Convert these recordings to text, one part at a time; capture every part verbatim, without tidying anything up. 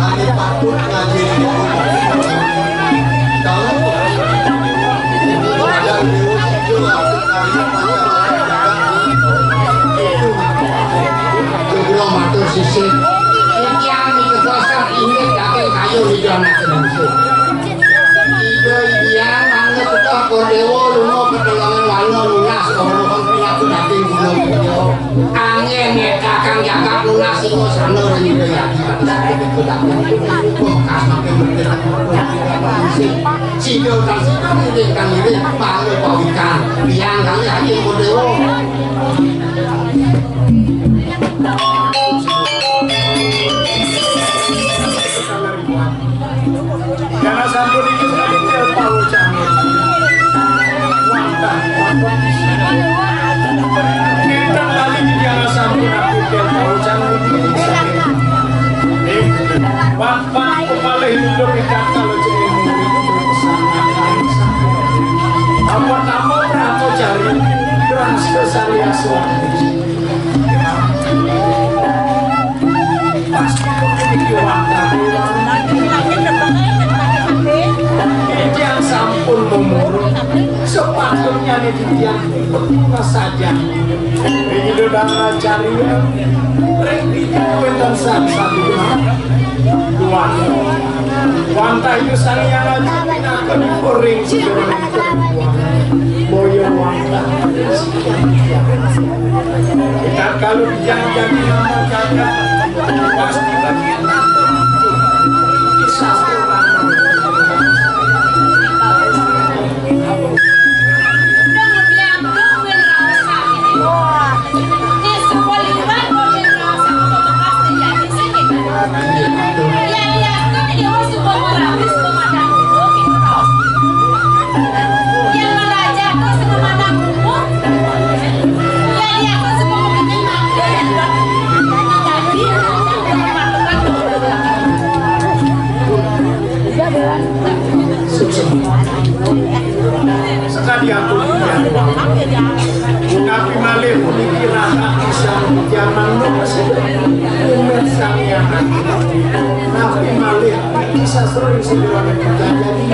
Ane patut ngajeni. Kalau ada dewa sida lestari pancawara jagat, kula matur sisih. Titiang miteges inggih daging kayu ridho anak manusa. Ida Hyang Mangda Putra Kodewa lunga petelongan wana nunas kawruhan pinaku daging guna puja. Anggen nyetakang jagat nunas singgasana ring Ida Hyang Mangda Putra Kodewa. Bekas makin berkira. Sida kang sida ngiring kang ngiring, mangda pawikan. Hyang kang Hyang Kodewa. Karena sampun iki sekali tel pawucan. Wantah, wantah. Kita kali ini karena sampun aku tel pawucan. Eh, wantah kepala hidup kita kalau jadi murid. Apa nama prato jari, berangsa sariaso. Pasti memiliki warna. Titiang sampun umur, sepatutnya titiang betuna saja. Ring Ida Dharma Carya, ring titiang wénten sang satu. Wantah Ida Sang Hyang Aji pinaka ring sedaya boya wantah. Tatkala titiang jagi nama jagat, pasti bagi kisah orang. Sekadi aku. Tapi malih puniki raka pisan jaman nu umer samianan. Tapi malih niki sastra ing sedurunge kita jadi.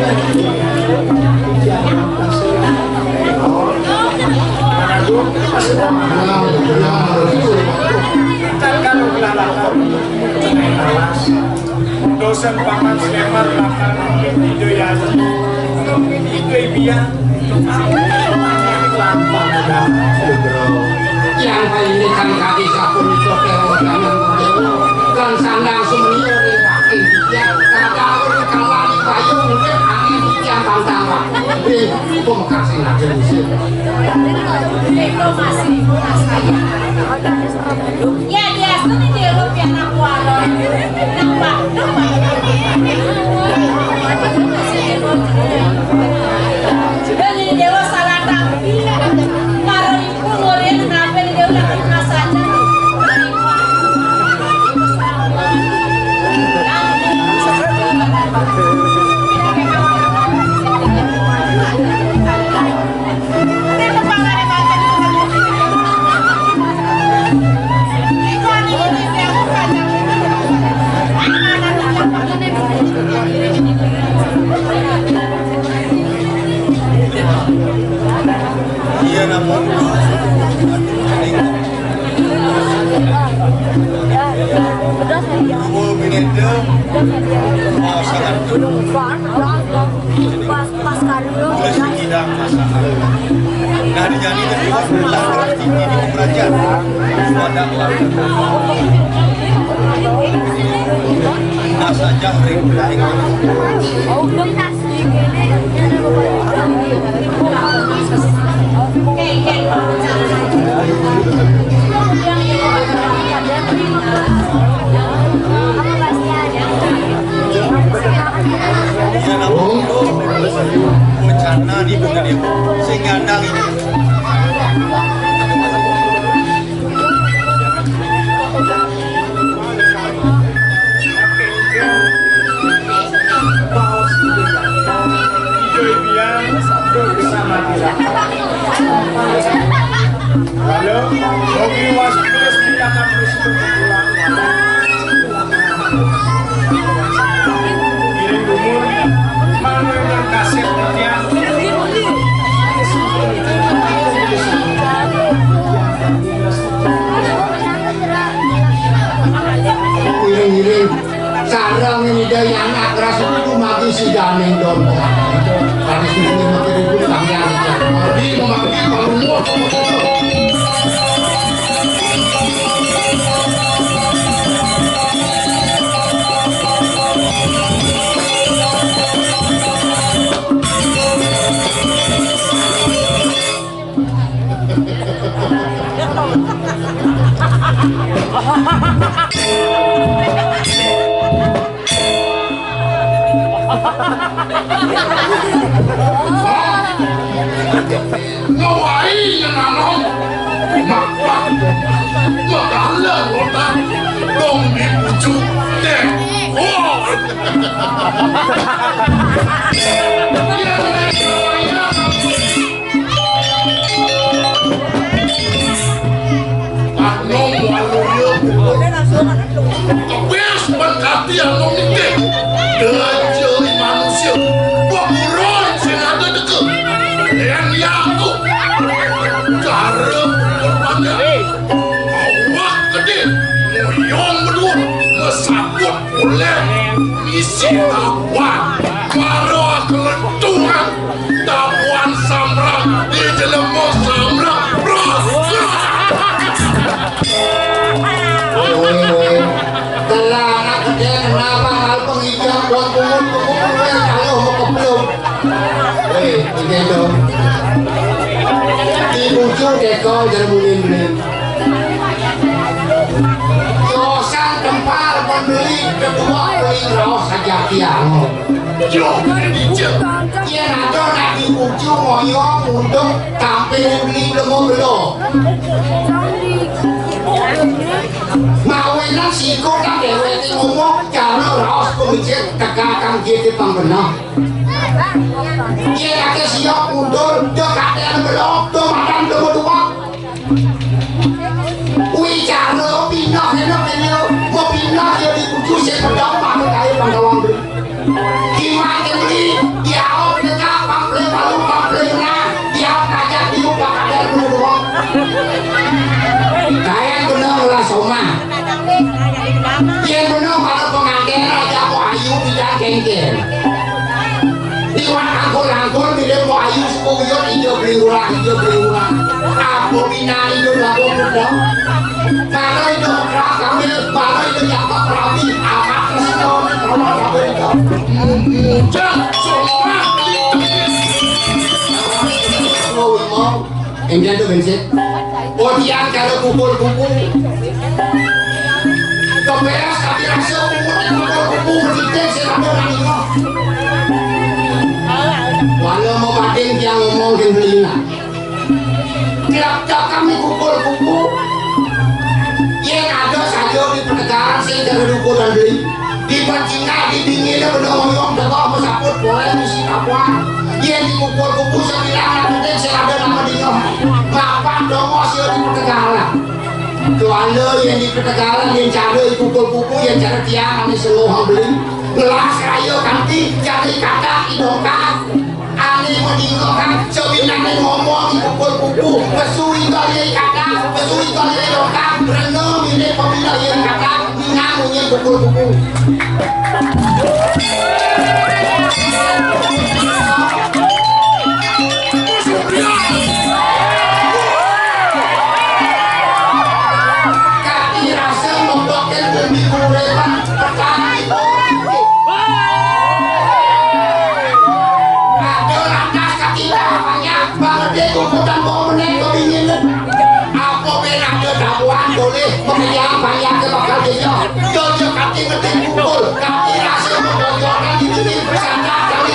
Dosen paman sleman lakar Ida Yati. Ida Biang. Yang paling kang kadi sapunika kewadangan dewa. Kang sandang sumio ring kaki titiang. Kadang ora kalani payung urip angin titiang tantang waktu. Ring pungkasing ajeng isin. Nika masih ibu saya. Ya, diastuni dewa pianak walon. Nang wadon. Dene dewa salah tampi. Para ibu ngorin nape dewa lagi masaja. Iya, namun Dua minit, oh, sangat. Pas, pas kali lu. Terus tidak masalah. Nah, di jadi kedua, berlaku tinggi di kerajaan. Pada waktu. Nah, saja ring, ring. Oh, belum tas. Rencana di Bukit Ibu, sing ngandang ini. Halo, Rogi Mas Chris, kita akan bersyukur pulang. Ngawai nyenanom. Mapak. Magalang otak. Dong di pucuk. Deh. Oh. Anom waluya. Kebes ban kati anom nitih. Dajai manusia. Pepurun sing ada deka. Yen ya aku. Cara berpanjang. Awak gedé. Moyong berdua. Mesaput oleh misi tabuan. Mara kelentungan. Tabuan sambrang, di jelema sambrang, bros. Woi, woi. Telah anak gedé, kenapa hal pengijam buat pungut-pungut, woi, kalau mau keplung. Woi, ini dong. Di ujung dekor, jangan mungkin. Dosan tempal pembeli kedua beli raos saja tiang. Yo, ijek. Yén ada nak diuju ngoyo ngunduk tampil beli lemo belo. Mawinan siko kan déwéké ngomong cara raos pemijit teka kang jete panggenah. Yén aké siap mundur, dia kadén belo, tuh makan lemo dua. Kuwi cara pindah enak ini, mau pindah ya di kucu sing pedang pakai kayu panggawang beli. Kimat beli, diaop dekat pample baru pample menang, diaop ngajak diuk bakal dulu doang. Kayak bener lah somah. Yén bener para pengantin raja mau ayu tidak kengken. Iwan angkul-angkul milih mau ayu sepuyut ijo beli urang, ijo beli urang. Apa bina ijo lagu muda? Para ijo kerak kami, para ijo japak rapi, amat kesedoan, amat rapi ijo. Muda, semua. Oh, mau. Enggak tuh bensin. Oh, dia kalau kumpul-kumpul. Keberes tapi rasa kumpul, kumpul-kumpul, berhenti, saya ada nangis. Walau mau pakai dia ngomong ke beli lah. Tiap datang di kumpul-kumpul. Yén ada saja di pertegaran sing jaga dukur dan beli. Di percinta, di dingin, ada bener ngomong, teko apa saput, boleh mesti kapuan. Yén di kumpul-kumpul, saya bilang, anak penting, saya ada nama dia. Mapan, dong, saya di pertegaran. Tuanda yén di pertegaran, yén cara di kumpul-kumpul, yén cara tiang, ane seluruh beli. Ngelas raya kanti, jadi kata, idongkan. Ane meninggalkan, sebinane ngomong di kumpul-kumpul. Pesu ikan, yén kata, pesu ikan, yén idongkan. Renung, ini pembina, yén kata. Nang munyi pukul-pukul. Kaki rasa membuatkan bumi kurepan petani. Ada lantas kaki dah banyak banget deh tumpukan bawah meneh kebingin. Apa ben ada dakwaan boleh pekerjaan banyak ke bakal dia. Jojo kaki ngetik pukul, kaki rasa membocorkan di sini bersandar kali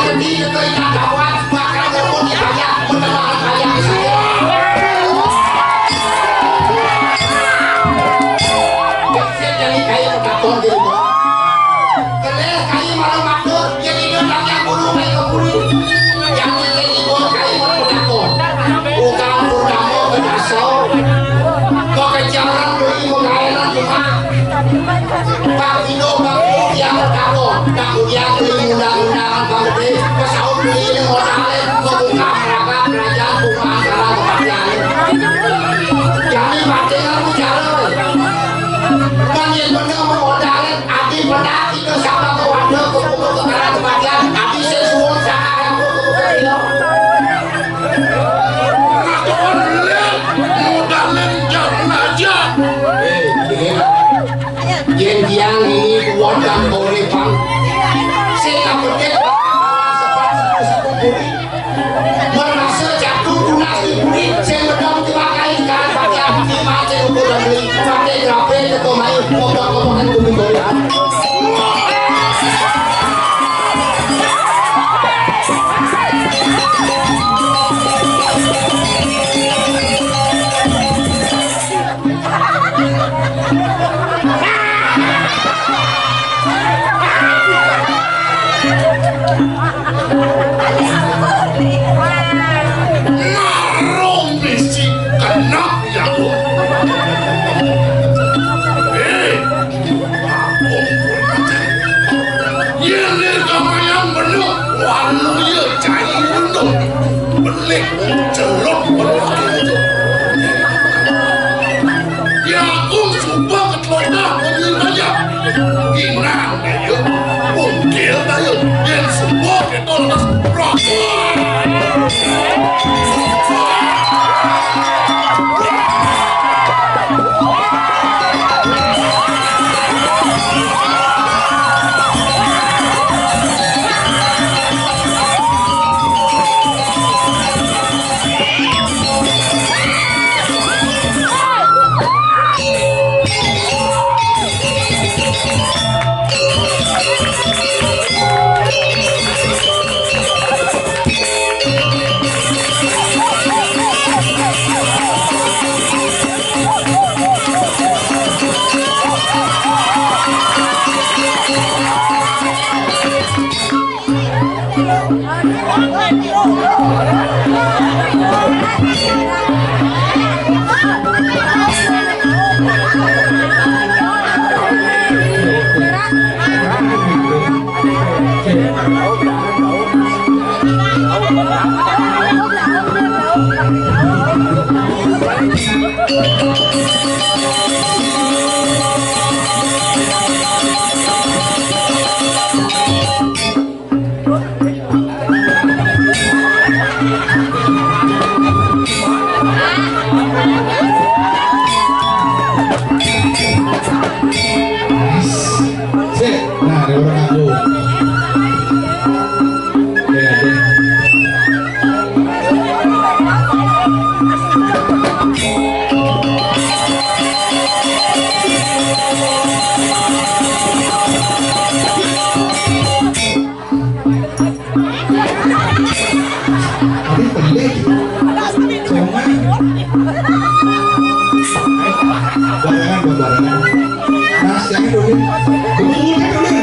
Merasa jatuh tunas di bumi, sing medhot diwakai kan pakai abdi mati ukur dan beli, pakai grabe ketomai, koplok-koplokan bumi goyang. Marung bisi kenep ya, Bu. Eh, yen kamaya bener, walu ya cai untung. Belik celok belik itu. Ya, aku sumpah ketelotah menyerimanya. Inang, ayo. Mungkil, ayo. Yen sumpah kita lepas rokok. Sik, nah, ada orang aku. Oke, oke. Tapi pendek. Jangan. Barengan, barengan. Mas, jangan dulu. Dulu, dulu, dulu.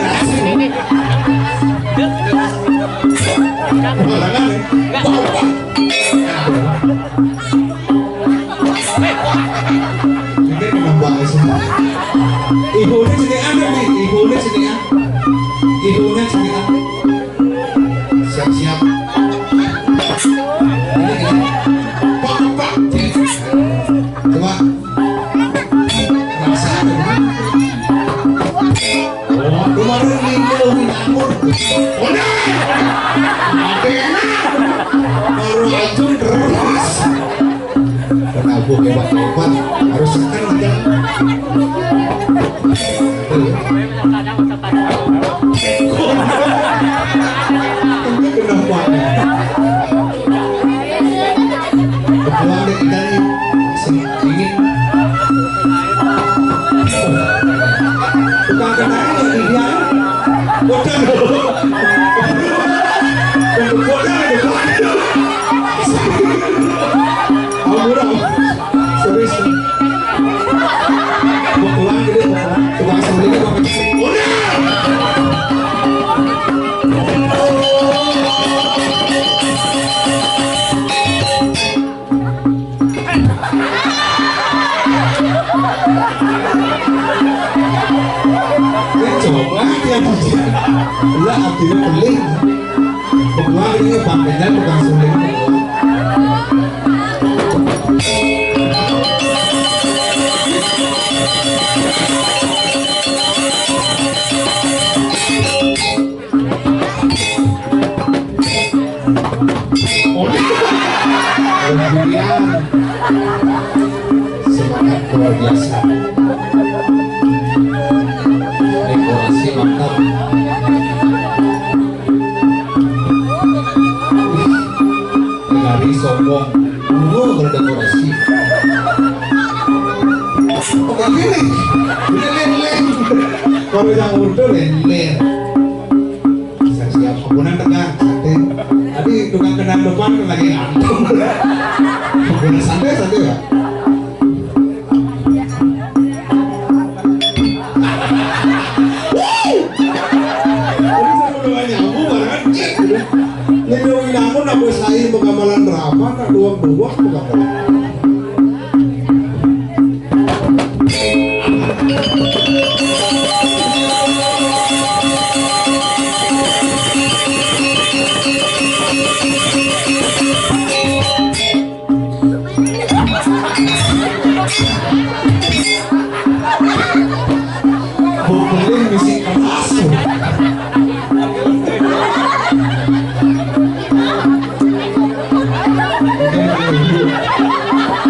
Barengan, ya. Bapak. Ini kenapa sih? Ibu ini sini ada nih, ibu ini sini ada. Ibu ini sini ada. Siap-siap. Ini, ini. Pak, Pak. Coba. Rasa ada. Oh, kemarin ini lebih akur. Udah. Apa enak? Baru aja terus. Kena gua hebat-hebat, harus tekan aja. Kenapa? Kebetulan deh kita nih, sini, dingin. Bukan kena ini, dia. Bukan. Bukan, bukan. Ampun, ampun. Serius. Mau pulang gitu, mau pulang. Tukang sembelihnya mau kecil. Udah. Ini coba dia. Lah, artinya beli. Ketua ini Bang Kendal tukang suling. Kemudian semangat luar biasa. Dekorasi mantap. Ari sombong, gua berdekorasi. Oke, gini. Lilin, lilin. Kalau yang urdu, lilin. Siap-siap, ampunan tekan, santai. Tadi tukang kenang depan lagi ngantuk. Ampunan santai, santai, Pak. Jadi, saya udah nyambung, barang cek, gitu. Ngedoain aku, nak buat saya pengamalan rapat, nak doang-doang pengamalan. Bukulin misi keras.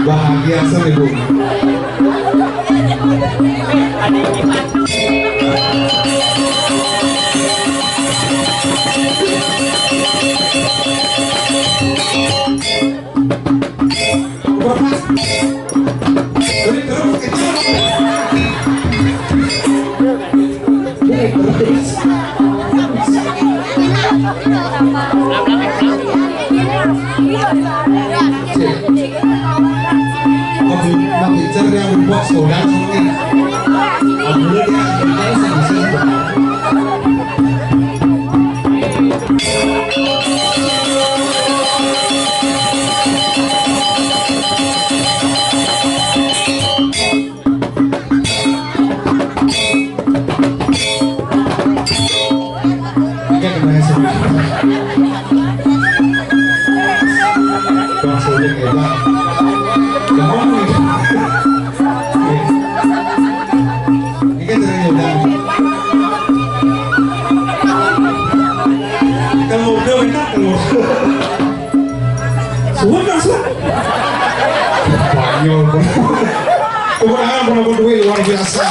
Bahagia sih, Bu. Oke, terima kasih. Bang Suling hebat. Kemana nih? Ini kan dari Yudang. Kalau udah minta, kalau udah. Suwun, Mas. Spanyol. Tepuk tangan penonton duit luar biasa.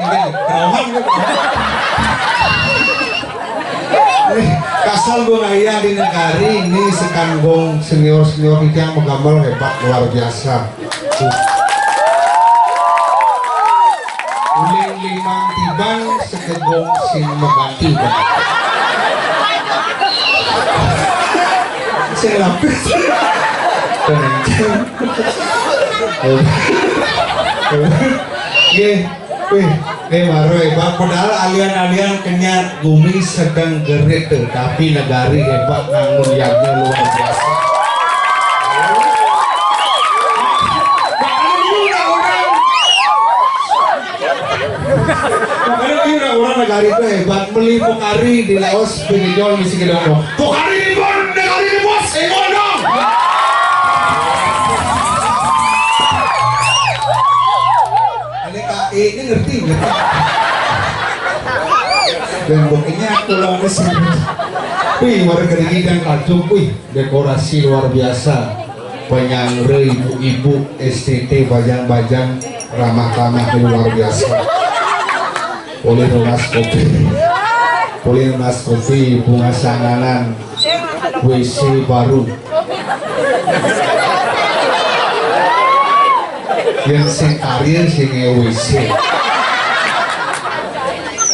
Ini kerohan gitu. Nih, kasal gua ngaya di negari ini sekan gong senior-senior yang menggambar hebat luar biasa. Uling limang tiban, sekegong sing maganti ban. Sing lapis. Tenang. Nggih. Wih, nggih, baru hebat. Padahal alian-alian kenyat gumi sedang gerit tuh, tapi negari hebat, nangun yagnya luar biasa. Makanya ini orang-orang, makanya ini orang-orang negari itu hebat, meli Pokari di Laos, pinjol misi gedong. Pokari di pun, negari di bos, eh, dong. Ini K E ini ngerti nggak? Dan buktinya aku lawan sih. Wih, warga ini dan kacung, wih, dekorasi luar biasa. Penyangre ibu-ibu, S T T, bajang-bajang, ramah tamah luar biasa. Boleh nunas kopi. Boleh nunas kopi, bunga sanganan, W C baru. Yang sing karya sing W C.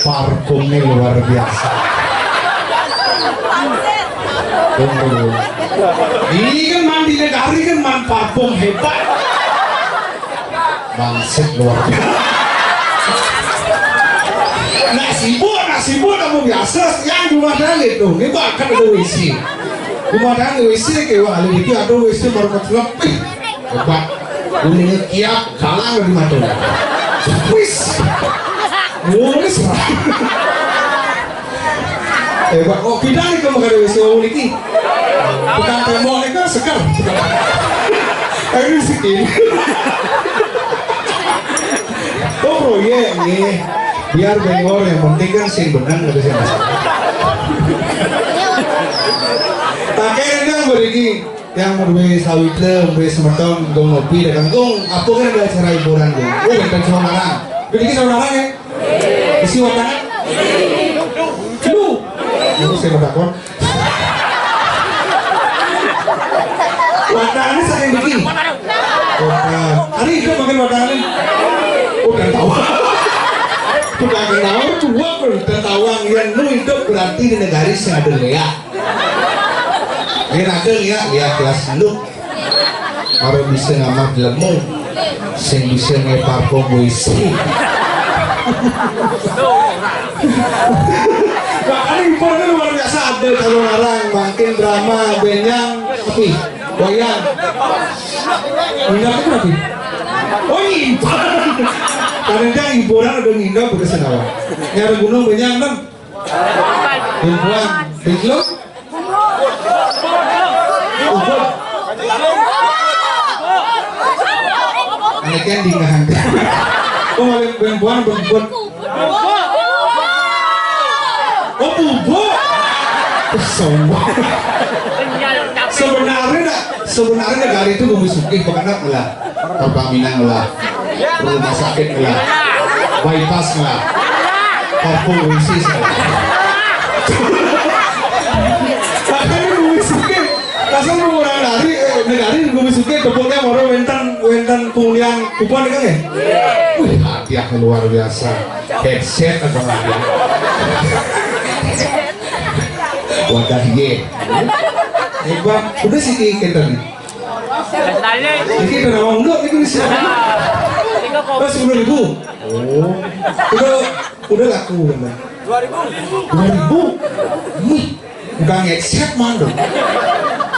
Parfumnya luar biasa. Tunggu. Ini kan mandi negari kan man parfum hebat. Bangset luar biasa. Nak sibuk, nak sibuk, kamu biasa. Yang rumah dangit tuh, ini bahkan ada W C. Rumah dangit W C kayak wah, ada W C baru kau lebih hebat. Ulinya kiap, kalang di mata. Wis. Wis. Eh, Pak, oh, pindah nih kamu kada W C wong niki. Bukan tembok nih kan seger. Ayo sih. Oh, proyek nih. Biar bengor, yang penting kan sing benang, kata saya. Pakai rendang beriki. Yang mau duwe sawitra, mau duwe semeton, gong ngopi, dagang gong. Apa kan ada acara hiburan, gong? Oh, bukan saudara. Beriki saudara ya? Isi watangan? Matakon. Watangane saking mriki. Watang. Ari idup mangkin watangane. Udan tawang. Udan tawang, dua udan tawang. Yen nu idup berarti di negari sing ada léak. Yen ada léak, léak kelas enam. Ora bisa ngamah lemu, sing bisa ngepar kombuisi. Makanya impor kan luar biasa, ada kalau larang, mangkin drama, benyang, tapi wayang. Nginep itu tapi. Oh, nginep. Kadang hiburan ada nginep, udah senawa. Nyari gunung benyang kan. Tumpuan, tingkluk. Ubud. Ini kan di ngahan. Oh, oleh perempuan berebut. Oh, bubuk. Sombong. Sebenarnya, sebenarnya negari itu bumi sugih, pekenak lah. Pertamina lah. Rumah sakit lah. Bypass lah. Perpulisi lah. Makanya bumi sugih. Asal orang lari, eh, negari bumi sugih, tepungnya moro wenten, wenten pungliang kupon itu ya? Wih, hadiah luar biasa. Headset apa lagi? Wadah ye. Hebat. Udah sih, Kenten. Ini udah nama unduk, ini bisa. Oh, sepuluh ribu. Oh. Udah, udah laku, bener. Dua ribu. Wih, udah ngeset, man, dong.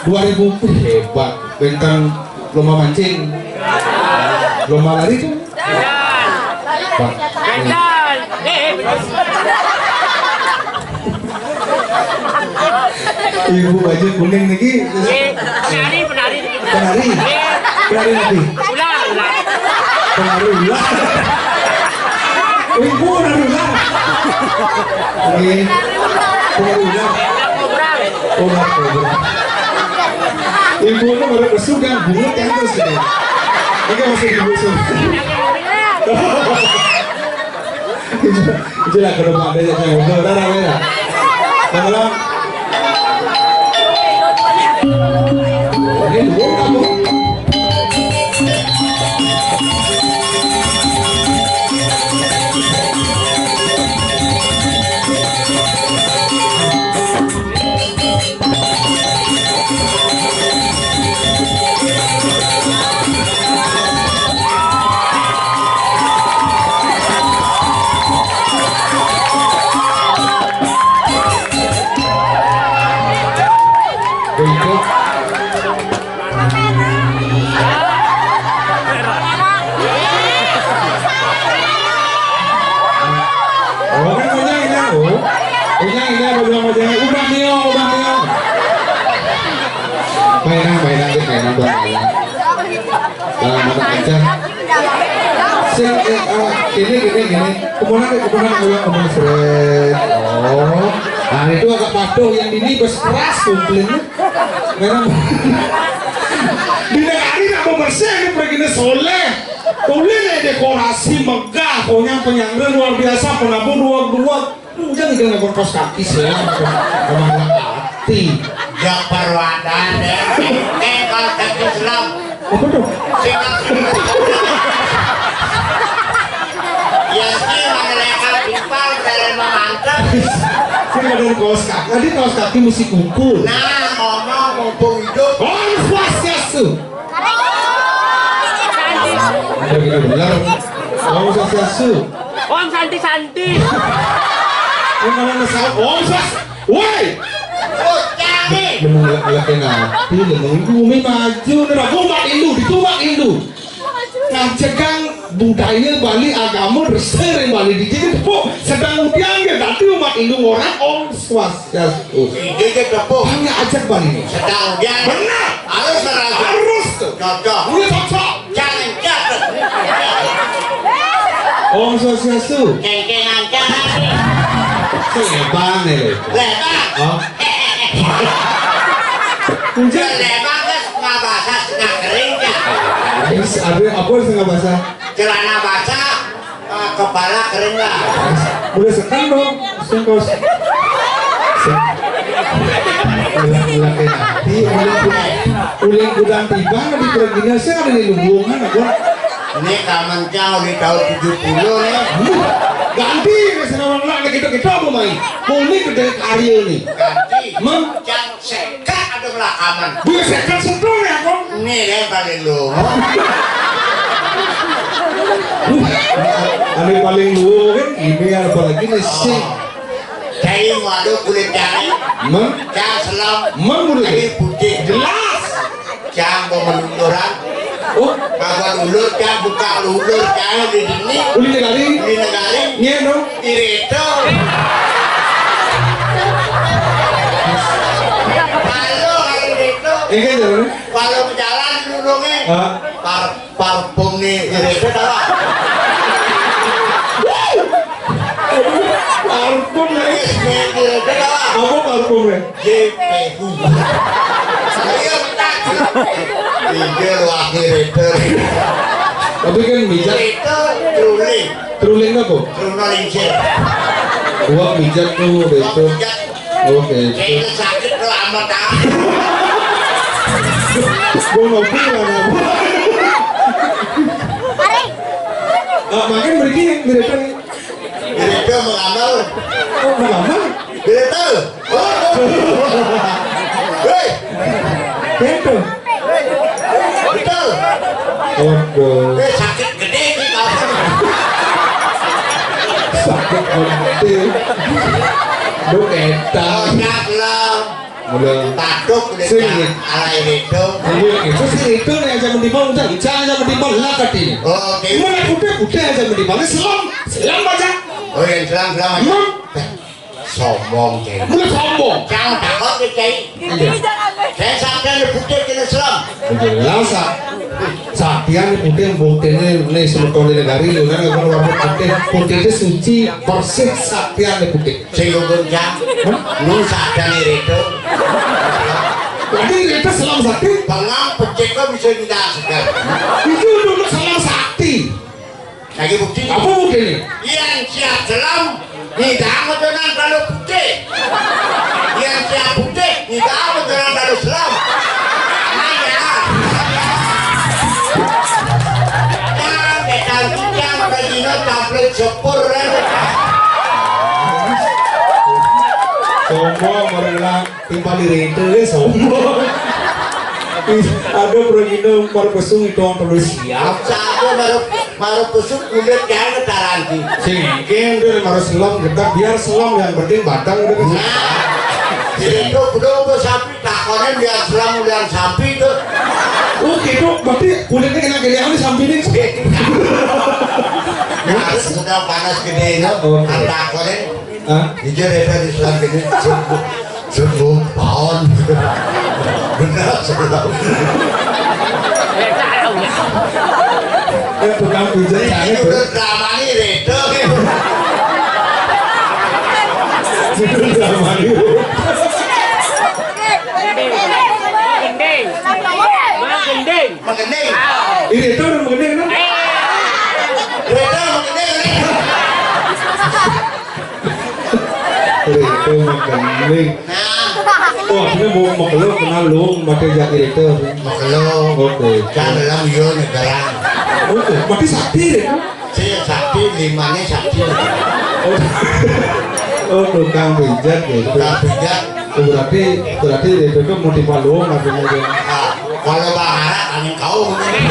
Dua ribu, wih, hebat. Bentang lomba mancing. Lomba lari tuh. Pak. Bentang. Eh, eh, Ibu baju kuning niki. Eh, penari, penari. Penari. Penari nanti. Ular, ular. Penari ular. Ibu penari ular. Oke. Penari ular. Ular, ular. Ibu nu baru besuk kan, bungut kan terus gitu. Oke, masih ibu. Itulah ke depan deh, saya udah, udah, udah, udah. Udah, udah. Ini dulu kamu. Oh, kan punya ini, oh. Punya ini, apa bilang punya? Ubah nio, ubah nio. Mainan, mainan, mainan, buat mainan. Nah, mana aja. Sing, eh, ah, ini, ini, ini. Kemudian, kemudian, ulang, kemudian, seret. Oh. Nah, itu agak patuh. Yang ini bes keras, komplainnya. Memang. Di negari nak bebersih, ini pergi soleh. Boleh nih dekorasi megah, pokoknya penyangga luar biasa, penabuh luar, luar. Udah nih, dengan kaos kaki, saya kemana hati. Ya, perwadan, ya. Eh, kaos kaki Islam. Apa tuh? Sing. Ya, sih, mana mereka bimbang, saya mau mantep. Sing ada kaos kaki. Tadi kaos kaki mesti kumpul. Nah, ngomong mumpung hidup. Om Swastiastu. Ada gitu benar. Om Swastiastu. Om Santi Santi. Yang mana ngesal? Om Swas. Woi. Ucang nih. Lu mau ngelak-ngelakin apa? Lu mau ngumi maju. Nih, aku umat Hindu, itu umat Hindu. Ngajegang budaya Bali, agama, resik Bali di sini. Sedang udian ya, tapi umat Hindu orang Om Swastiastu. Ide ke tepuk. Hanya ajak Bali ini. Sedang udian. Benar. Harus serasa. Harus tuh. Cocok. Ini cocok. Jangan jatuh. Om Swastiastu. Kengkengan jangan. Sing lebar nih, lho. Lebar. Oh. Enggak. Lebar kan setengah basah, setengah kering, ya. Terus ada apa setengah basah? Celana basah, eh, kepala kering lah. Boleh sekan dong, sungkos. Sing, Ulang-ulang kayak nanti, uling kudang, uling kudang tiba di Pergina, saya ada di Lumbungan, aku. Ini kamen cang di tahun tujuh puluh nih. Ganti, ya, senawang lah, gitu-gitu apa main? Mau ini kerja karya nih. Ganti. Mem- Cang sekat ada belakangan. Gue sekat sedang ya, Kong. Ini deh paling lu. Ane paling luwung kan ini, apalagi nih sing. Cai waduh kulit cai. Men? Cang selam. Men udah. Cai putih. Jelas. Cang mau melunduran. Oh, kawan ulur cang buka ulur cang di dini. Uli negari. Uli negari. Iya no. Ireto. Halo, hari itu. Enggak jalan. Kalau jalan dulunge. Hah? Par parfum nih, ya, beda dah. Parfum nih. Beda dah. Apa parfumnya? J P U. Iya, betul. Iya, lu akhir itu. Tapi kan bijak. Itu truling. Truling apa? Truno lingsir. Gua bijak tuh, betul. Bijak. Oke. Kayaknya sakit tuh amat ah. Gua ngopi lah, ngopi. Ah, makan berarti yang beretan. Beretan mengamal. Oh, mengamal? Beretan. Oh. Hei. Betul. Betul. Waduh. Eh, sakit gede nih kamu. Sakit gede. Lu eta. Banyak lah. Udah. Tatuk udah. Sing. Alai itu. Iya, itu sih itu nih aja mending mau, udah, aja mending mau lah tadi. Oke. Mana putih, putih aja mending mau. Selam, selam aja. Oh, yang selam, selam aja. Selam. Sombong, Cai. Mulai sombong. Jangan takut ya, Cai. Iya. Saya sampean putih kena selam. Jelas, ah. Sampean putih, putih ini, ini semeton di negari, lu kan, kalau putih, putih itu suci, bersih, sampean putih. Sing guncang. Hah? Lu sadar nih, Redo. Jadi Redo selam sakti? Pengang pecek kok bisa tidak segar. Itu dulu selam sakti. Lagi bukti. Apa bukti ini? Yang siap selam, tidak betulan kalau putih. Yang siap putih, tidak betulan kalau selam. Ayo. Yang datang kita, udah dino tampil sepur, ya. Sombong, merelang. Timpal diri itu, ya, sombong. Ada pergi itu, para pesung itu, orang terus siap. Satu, baru, baru pesung, kulit, jangan taranti. Sing, mungkin, dia harus selam, kita biar selam, yang penting batang, udah kan. Nah, itu belum, sapi, takonan biar selam, biar sapi itu. Oh, gitu, berarti kulitnya kena gini, apa nih, sapi nih? Harus sudah panas gede, ya. Oh. Takonan. Hah? Iya, Reda di selang gini. Sungguh, sungguh, pahon. Benar, sebelah. Eh, tukang pijat, ini sana tuh. Udah drama nih, Reda. Udah drama nih. Gending. Gending. Menggending. Ini itu orang menggending, kan? Reda menggending. Reda menggending. Nah. Oh, ini mau, mau keluar kenal lu, pakai jati Reda. Mau keluar. Oke. Kan dalam yo negara. Oke, mati sakti, Reda. Saya sakti, limanya sakti. Oh. Oh, tukang pijat ya. Tukang pijat. Oh, berarti, berarti itu tuh mau dipalung artinya dia. Nah, kalau Bang Arak, angin kau mungkin.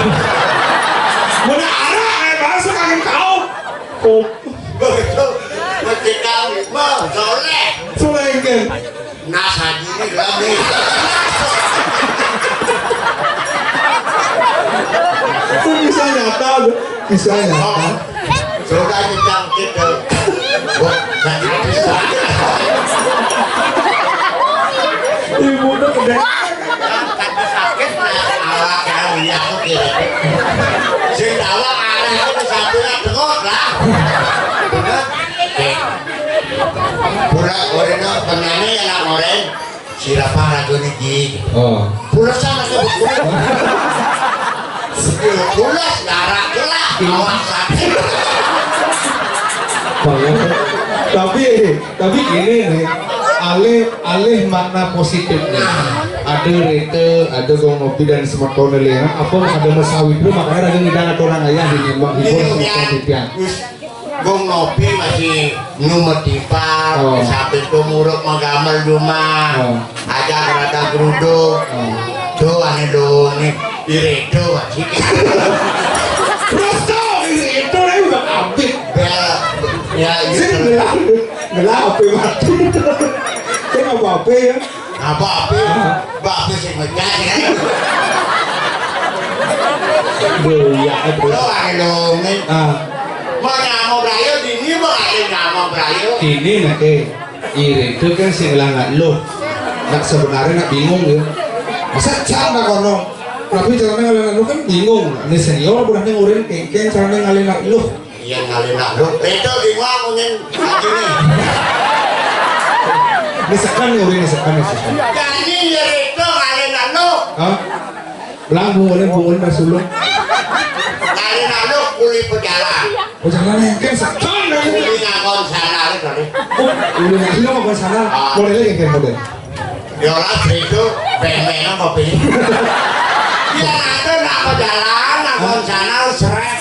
Mana Arak, eh, bahasa angin kau. Oh. Begitu, mesti kau, mau soleh. Soleh, kan? Nah, saat ini gelap nih. Itu bisa nyata, loh. Bisa nyata. Sudah nyecang gitu. Wah, sakit bisa. Ibu tuh gede. Sakit, sakit. Awak kan, iya, aku kira. Sing awak arah itu satu lah, tengok lah. Bener? Oke. Pura oreno penane ya nak oren. Sira para raja niki. Oh. Pura sama ke buku. Pura darah gelap, awas sakit. Tapi, tapi gini nih. Alih, alih makna positifnya. Ada Rita, ada Gong Nopi dan semeton liya. Apa ada Mas Sawitra, makanya ada ngidang aturang ayah di Nimbang Hibur semeton titiang. Gong Nopi masih numetipan, oh, sampai itu muruk menggamel rumah. Oh. Aja rada geruduk. Oh. Tuh, ane dong nih. Iredo, masih. Terus tuh, Iredo, ini udah abis. Ya, ya, sini gitu. Ngelah, ngelah apa mati? Saya nggak apa-apa ya. Apa apa? Apa apa sih, mecah ya? Duh, ya, aduh. Lo ane dong nih. Ah. Mau nyamuk rayo, dini mau ada nyamuk rayo. Ini nak, eh, iri itu kan sing ngelah nak lo. Nak sebenarnya nak bingung ya. Masa jam nak kono. Tapi caranya ngalih nak lo kan bingung. Ini senior udah nih urin kengkeng caranya ngalih nak lo. Iya, ngalih nak lo. Itu bingung, mungkin gini. Ini sekan nih urin, sekan nih, sekan. Jadi ya itu ngalih nak lo. Hah? Belang bungulan, bungulan dah sulung. Ngalih nak lo kulit pejalan. Pejalan yang kan sekan dah. Kulit ngangkon sandal kali. Oh, kulit ngangkon sandal. Ah. Boleh lagi kan, boleh. Ya lah, itu pemeng apa, Pi? Ya, ada nak pejalan, ngangkon sandal, seret.